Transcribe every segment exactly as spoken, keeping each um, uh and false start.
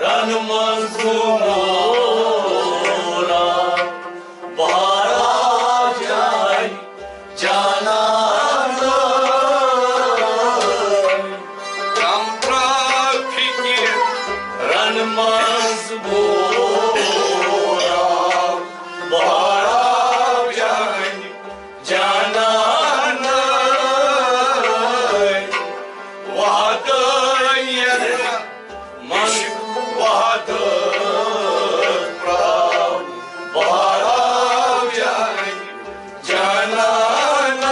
تن منظورا بہارا جان جانان۔ کم ترا فکر رن منظورا بہارا جان جانان۔ وحدانیت مش وحدت پراو بہراو جان جانان۔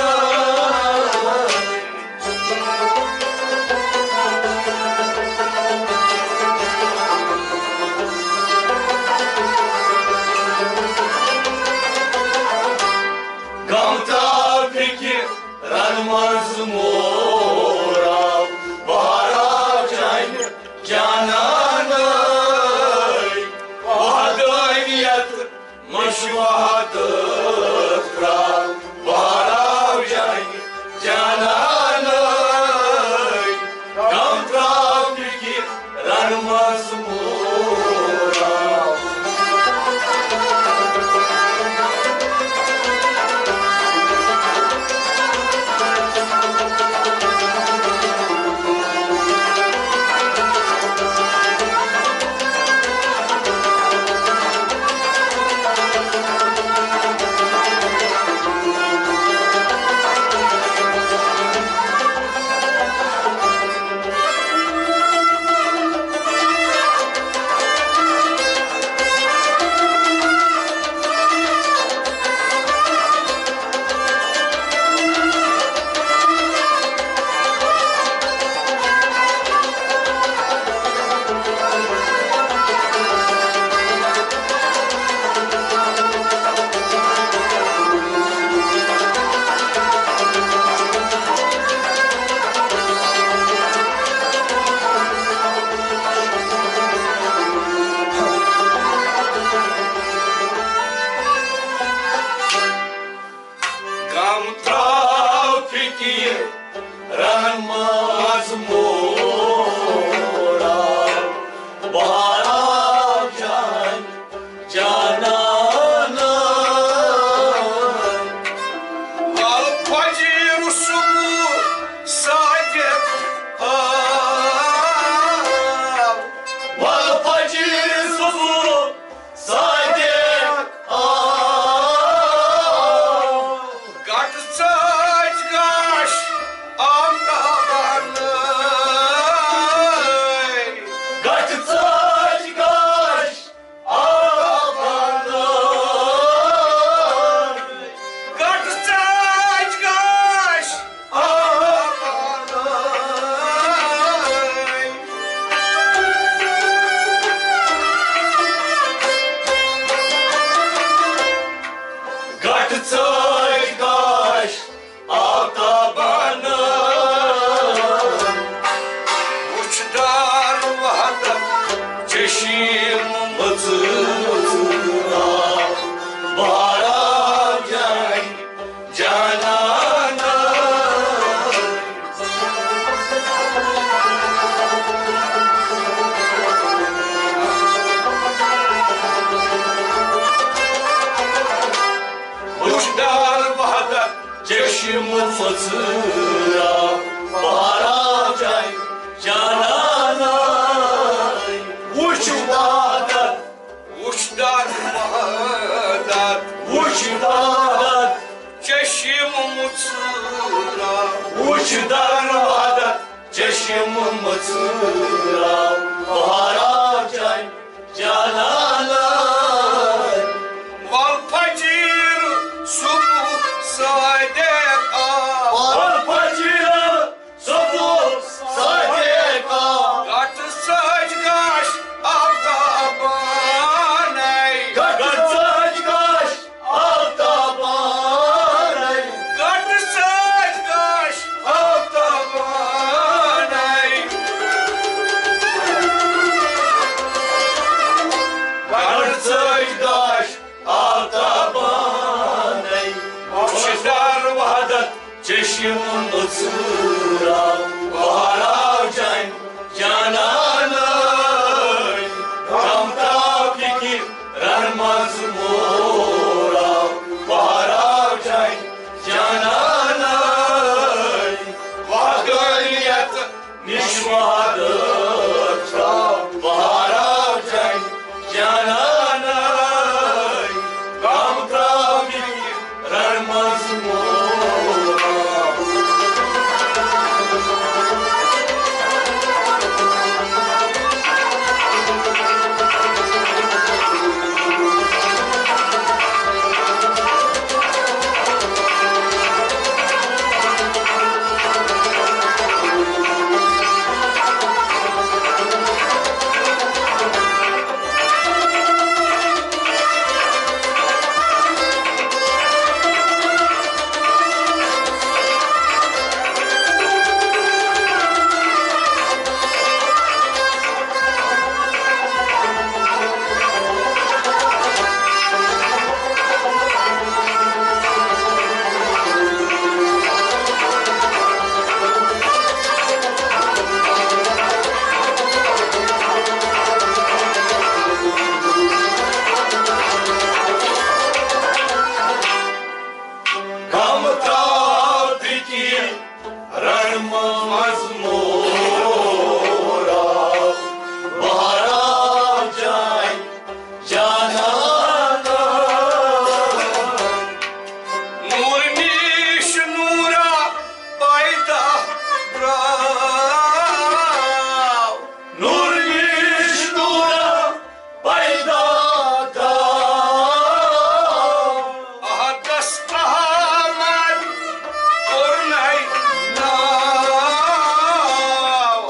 غم ترا فکر رن منظورا بہراو جان جانان۔ وحدانیت مش وحدت پراو بہراو جان جانان۔ غم ترا فکر رن منظورا۔ غم ترا فکر رن منظورا بہراو جان جانان۔ ول فجر صبح صادق آو۔ ول فجر صبح صادق آو۔ گٹ ژج گاش آفتابن۔ گٹ ژج گاش آفتابن۔ گٹ ژج گاش آفتابن۔ گٹ ژج گاش آفتابن۔ وچھ دار وحدت چشم مژرا بہراو جان جانان۔ وچھ دار وحدت چشم مژرا بہراو جان جانان۔ وچھ وحدت وچھ دار وحدت۔ وچھ وحدت۔ چشم مژرا۔ وچھ دار وحدت۔ چشم مژرا۔ بہراو جان جانان۔ ول فجر صبح صادق آو۔ ول فجر صبح صادق آو۔ گٹ ژج گاش آفتابن۔ گٹ ژج گاش آفتابن۔ گٹ ژج گاش آفتابن۔ گٹ ژج گاش آفتابن۔ وچھ دار وحدت چشم مژرا۔ بہراو جان جانان۔ نِش وعدٕ تھاو، بہرا جان جانانَے، غم ترٛاو یہِ رن منٛز مورا۔ غم ترٛاو فِکرِ رن منٛز مورا، بہرا جان جانانَے۔ نوٗر نِش نوٗرا پیدا درٛاو۔ نوٗر نِش نوٗرا پیدا درٛاو۔ احدس احمد کوٚرنَے ناو۔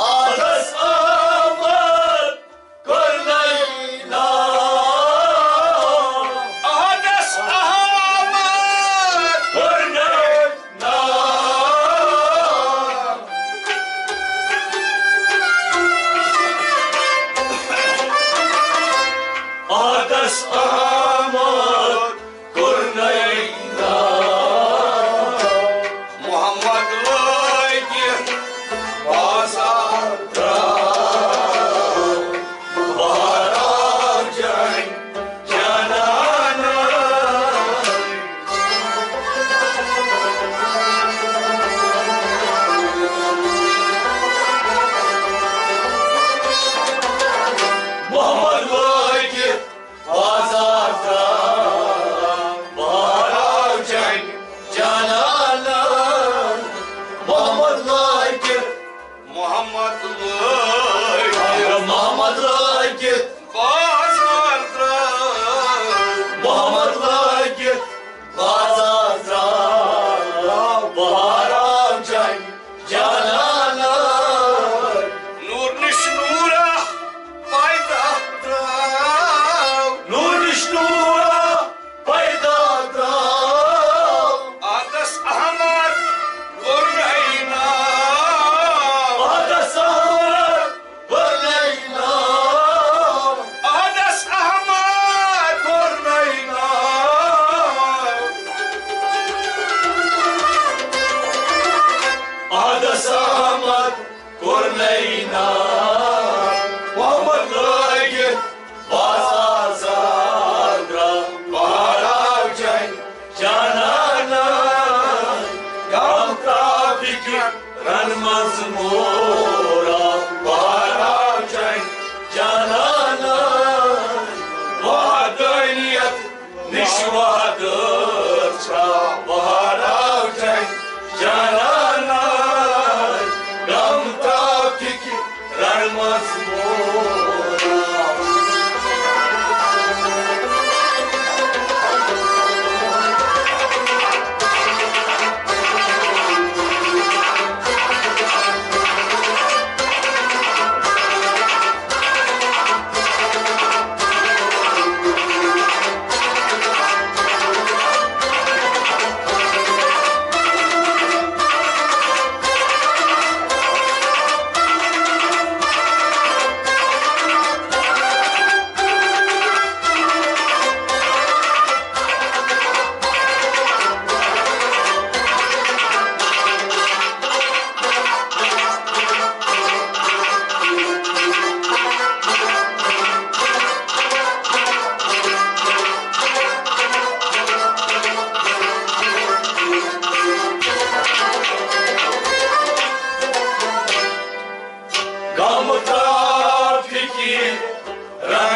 احدس احمد کوٚرنَے ناو۔ احدس احمد کوٚرنَے ناو۔ احدس احمد کوٚرنَے ناو۔ محمد لٲگِتھ بازار درٛاو، بہرا جان جانانَے۔ محمد لٲگِتھ بازار درٛاو، بہرا جان جانانَے۔ محمد لٲگِتھ، محمد لٲگِتھ، محمد لٲگِتھ بازار درٛاو۔ محمد لٲگِتھ بازار درٛاو، بہرا جان جانانَے۔ نوٗر نِش نوٗرا پیدا درٛاو۔ نوٗر نِش نوٗرا پیدا درٛاو۔ احدس احمد کوٚرنَے ناو۔ احدس احمد کوٚرنَے ناو۔ احدس احمد کوٚرنَے ناو۔ احدس احمد کوٚرنَے ناو۔ محمد لٲگِتھ بازار درٛاو، بہرا جان جانانَے۔ غم ترٛاو فِکرِ رن منٛز مورا، بہرا جان جانانَے۔ وحدانیت نِش وحدت ترٛاو، بہرا جان جانانَے۔ غم ترٛاو فِکرِ رن منٛز مورا۔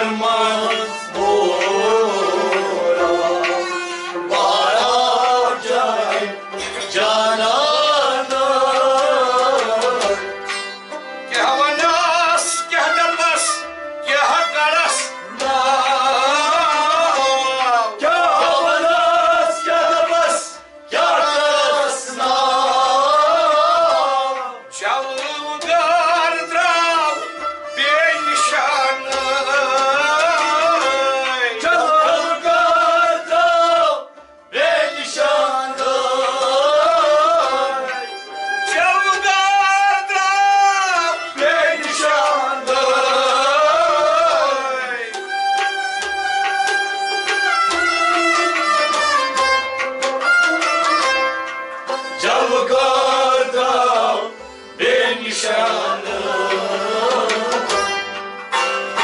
منٛز مورا بارا جان جانانا۔ کیٛاہ ونس، کیٛاہ دپس، کیٛاہ کرس نا؟ کیٛاہ ونس، کیٛاہ دپس، کیٛاہ کرس نا؟ جلوٕ گر درٛاو بے نشان۔ جلوٕ گر درٛاو بے نشان۔ جلوٕ گر درٛاو بے نشان۔ جلوٕ گر درٛاو بے نشان۔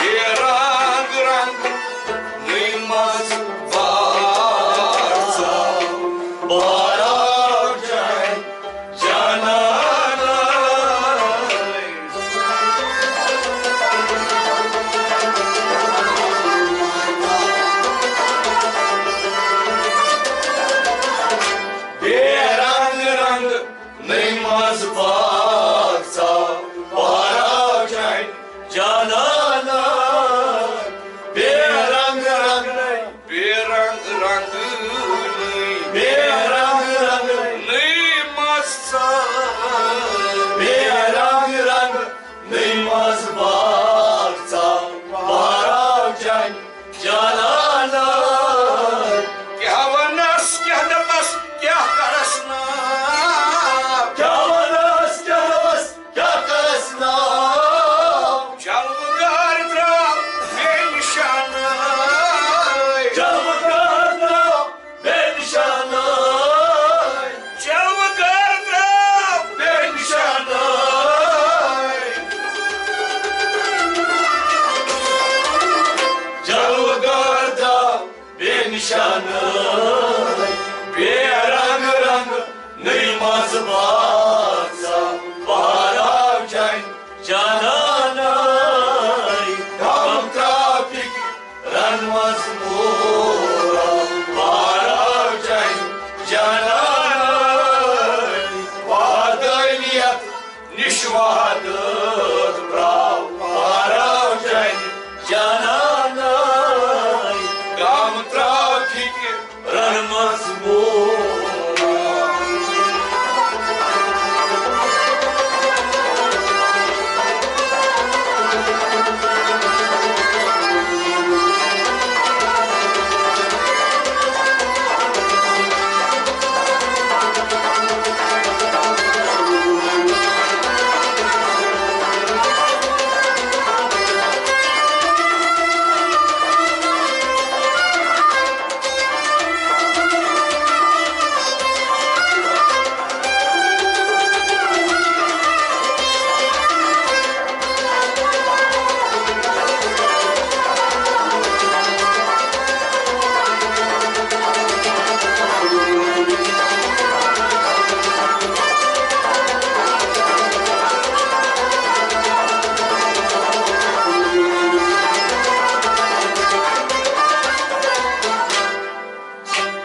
بے رنگ رنگ نٔے منٛز بارژاو بارا جان جانانا۔ بے رنگ رنگ نٔے منٛز بارژاو بارا جان جانانا۔ بے رنگ رنگ، بے رنگ رنگ نٔے، بے رنگ رنگ نٔے منٛز ژاو۔ بے رنگ رنگ نٔے منٛز بارژاو بارا جان جانانا۔ کیٛاہ ونس، کیٛاہ دپس، کیٛاہ کرس نا؟ کیٛاہ ونس، کیٛاہ دپس، کیٛاہ کرس نا؟ جلوٕ گر درٛاو بے نشان۔ جلوٕ گر درٛاو بے نشان۔ جلوٕ گر درٛاو بے نشان۔ جلوٕ گر درٛاو بے نشان۔ بے رنگ رنگ نٔے منٛز بارژاو بارا جان جانانا۔ غم ترٛاو فکرن منٛز مورا بارا جان جانانا۔ وحدانیت نِش وحدت پراو پراو جانہِ جانانَے۔ غم تراو فِکرِ رن منٛز مورا۔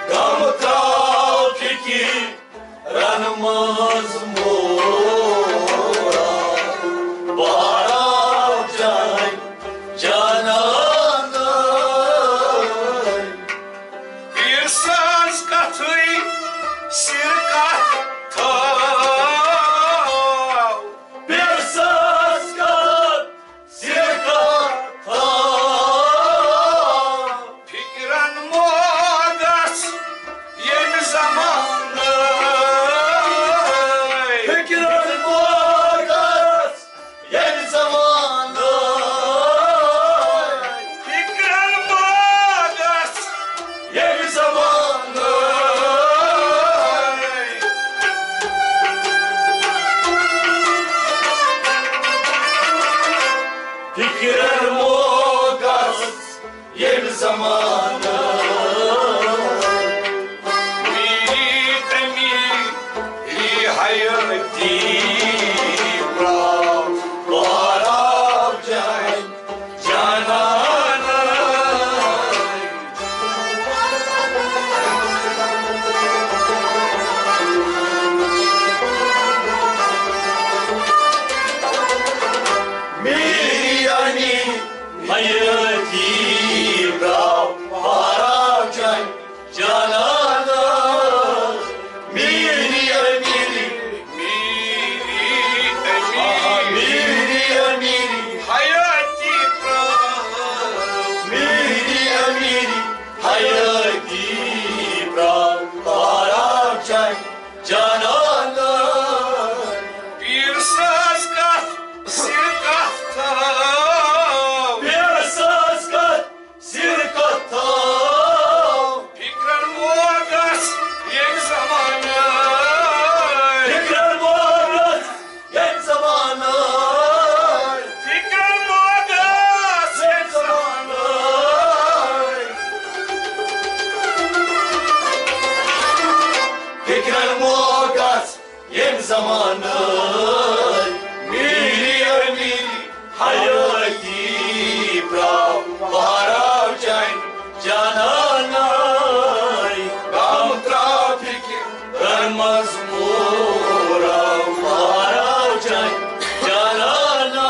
غم تراو فِکرِ رن منٛز مورا، بارا جان جانانَے۔ پیٖر سٕنٛز کتھٕے سِر کتھ تھاو۔ پیٖر سٕنٛز کتھ سِر کتھ تھاو۔ فِکرن موگس ییٚمہِ زمانہٕ۔ فِکرن موگس ییٚمہِ زمانہٕ۔ فِکرن موگس ییٚمہِ زمانہٕ۔ فِکرن موگس ییٚمہِ زمانہٕ۔ میٖری تٔمی ری حیٲتی پراو، پراو جان جانانَے۔ حیٲتی ترٛاو پہراو چانہِ جانانہ۔ میٖری امیٖری، میٖری امیٖری، میٖری امیٖری، حیٲتی ترٛاو۔ میٖری امیٖری، حیٲتی ترٛاو پہراو چانہِ جانانہ۔ پیٖر سٕنٛز کتھ سِر کتھ تھاو۔ پیٖر سٕنٛز کتھ سِر کتھ تھاو۔ فِکرن موگس ییٚمہِ زمانہٕ۔ فِکرن موگس ییٚمہِ زمانہٕ۔ فِکرن موگس ییٚمہِ زمانہٕ۔ فِکرن موگس ییٚمہِ زمانہٕ۔ میٖری امیٖری حیٲتی پراو پہراو چانہِ جانانہ۔ غم ترٛاو فِکرن منٛز موراو پہراو چانہِ جانانہ۔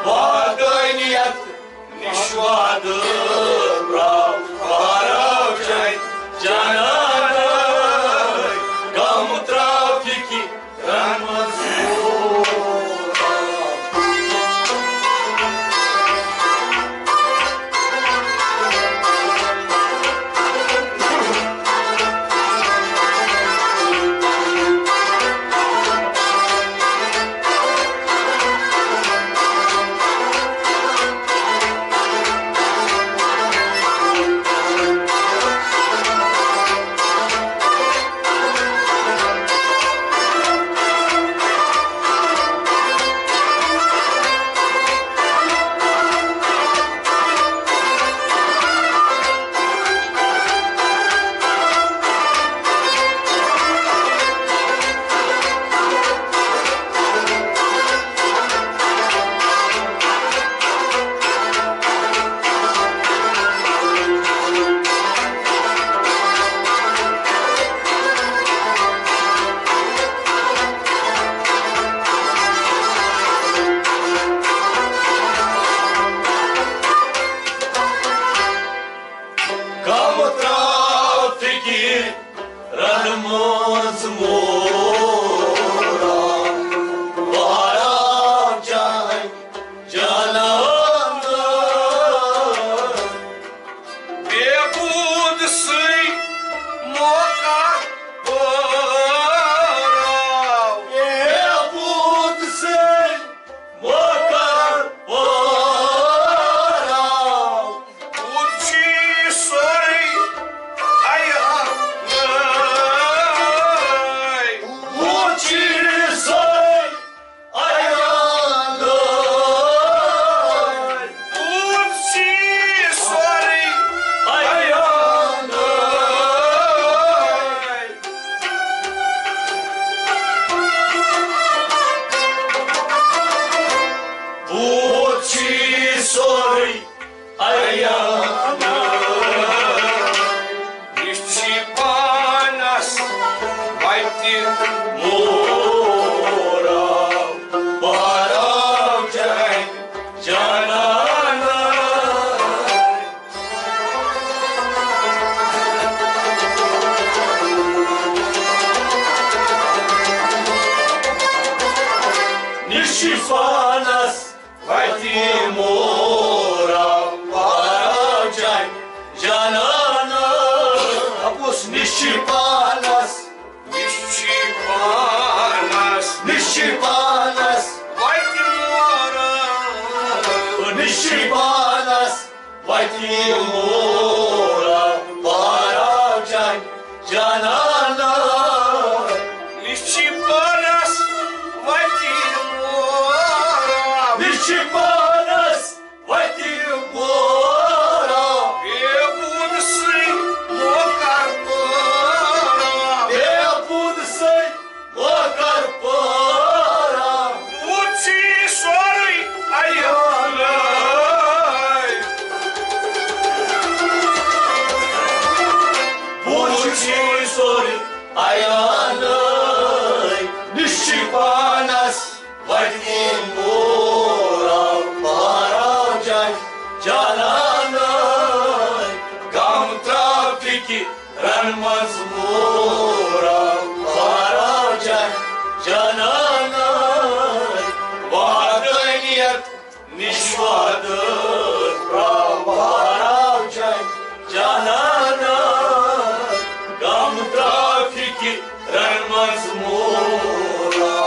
وحدانیت نِش وعدٕ پراو پہراو چانہِ جانانہ۔ غم ترٛاو فِکرن منٛز موراو۔ غم ترٛاو فِکرن منٛز موراو پہراو چانہِ جانانہ۔ بے بود سٕے موقع پہراو۔ بے بود سٕے موقع پہراو۔ بُتھ چھُ سورُے عیانٕے۔ بُتھ چھُ سورُے عیانٕے۔ بُتھ چھُ سورُے عیانٕے۔ بُتھ چھُ سورُے عیانٕے۔ یہِ چھُ پانس وتہِ موراو پہراو چانہِ جانانہ۔ نِشہِ پانس وتہِ موراو پہراو چانہِ جانانہ۔ اپُز نِشہِ پانس، نِشہِ پانس، نِشہِ پانس وتہِ موراو۔ نِشہِ پانس وتہِ موراو پہراو چانہِ جانانہ۔ نِشہِ پانس وتہِ موراو۔ نِشہِ پانس وتہِ موراو۔ بے بود سٕے موقع پہراو۔ بے بود سٕے موقع پہراو۔ بُتھ چھُ سورُے عیانٕے۔ بُتھ چھُ سورُے عیانٕے۔ نِشہِ پانس وتہِ موراو پہراو چانہِ مزمورا بارا جن جنانا وحدانیت نِش وعدٕ ترٛاو بارا جن جنانا غم ترٛاو فِکرن منٛز مورا۔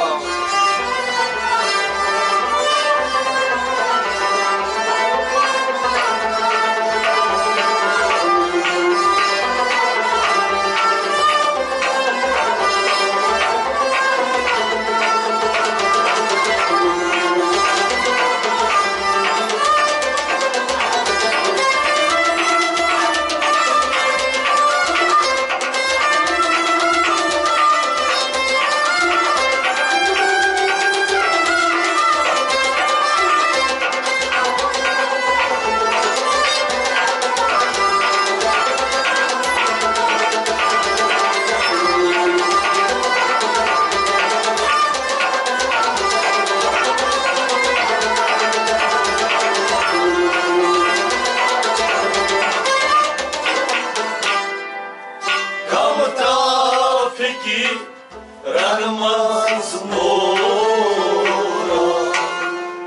غم ترٛاو فِکرن منٛز مورا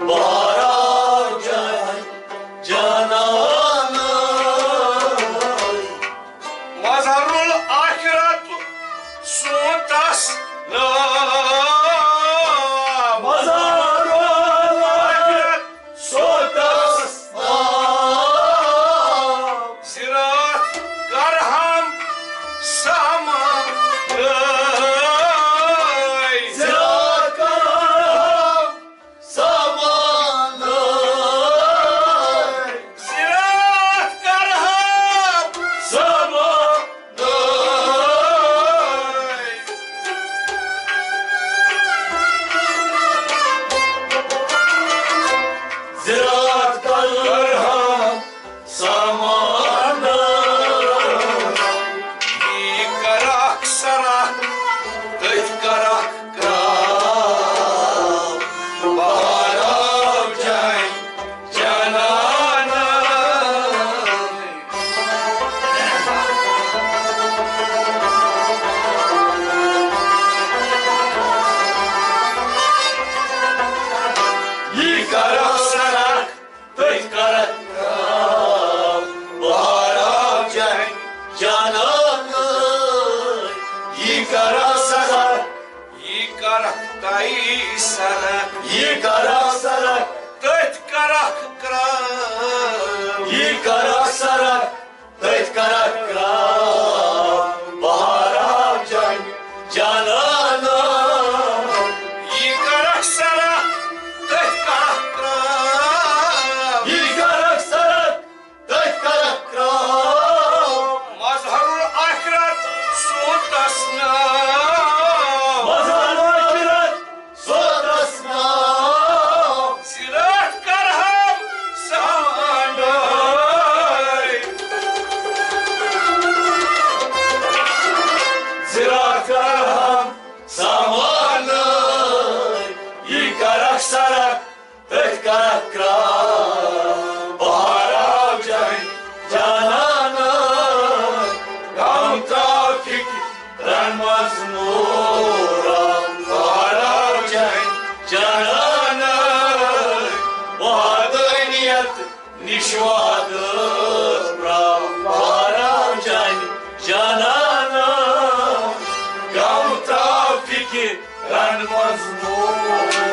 بارا جن جنانا۔ مظہر الآخرت سوتس ناو۔ مظہر الآخرت سوتس ناو۔ زِرات کرہم سامان۔ زِرات کرہم سامان۔ زِرات کرہم سامان۔ زِرات کرہم سامان۔ یہِ کرکھ سرا، تٔتھۍ کرکھ کرٛاو۔ بہراو جن جنانا۔ یہِ کرکھ سرا، تٔتھۍ کرکھ کرٛاو۔ بہراو جن جنانا۔ یہِ کرکھ سرا، یہِ کرکھ تئی سرا۔ یہِ کرکھ سرا۔ تٔتھۍ کرکھ کرٛاو۔ یہِ کرکھ سرا۔ تٔتھۍ کرکھ کرٛاو۔ بہراو جن جنانا۔ یہِ کرکھ سرا۔ تٔتھۍ کرکھ کرٛاو۔ یہِ کرکھ سرا۔ تٔتھۍ کرکھ کرٛاو۔ مظہر الآخرت سوتس ناو۔ مظہر الآخرت سوتس ناو۔ زِرات کرہم سامان۔ زِرات کرہم سامان۔ یہِ کرکھ سرا۔ تٔتھۍ کرکھ کرٛاو۔ بہراو جن جنانا۔ غم ترٛاو فِکرن منٛز مورا۔ بہراو جن جنانا۔ وحدانیت نِش وعدٕ ترٛاو۔ بہراو جن جنانا۔ غم ترٛاو فِکرن منٛز مورا۔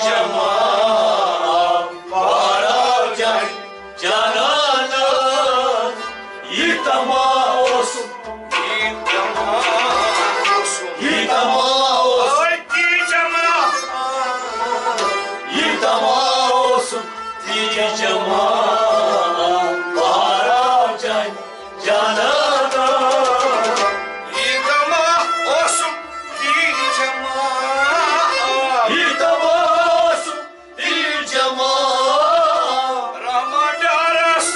جماع بہرا جان جانانا، یہِ تما اوسُم، یہِ تما اوسُم، یہِ تما اوسُم، یہِ تما اوسُم، یہِ جماع بہرا جان جانانا، یہِ تما اوسُم، یہِ جماع، یہِ تما اوسُم، یہِ جماع۔ رحمدارس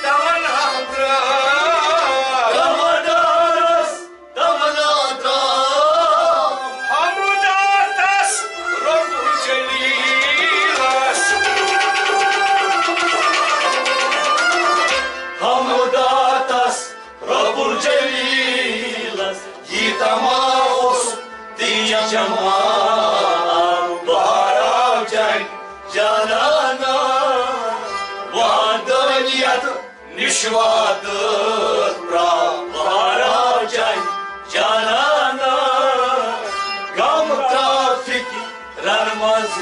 تمنا درٛاو۔ رحمدارس تمنا درٛاو۔ حمداتس رب الجلیلس۔ حمداتس رب الجلیلس۔ یہِ تما اوس تہِ جماع بہرا جان جانانا، وحدانیت نِش وادٕ ترٛاو بہرا جان جانانا، غم ترٛاو فِکرن منٛز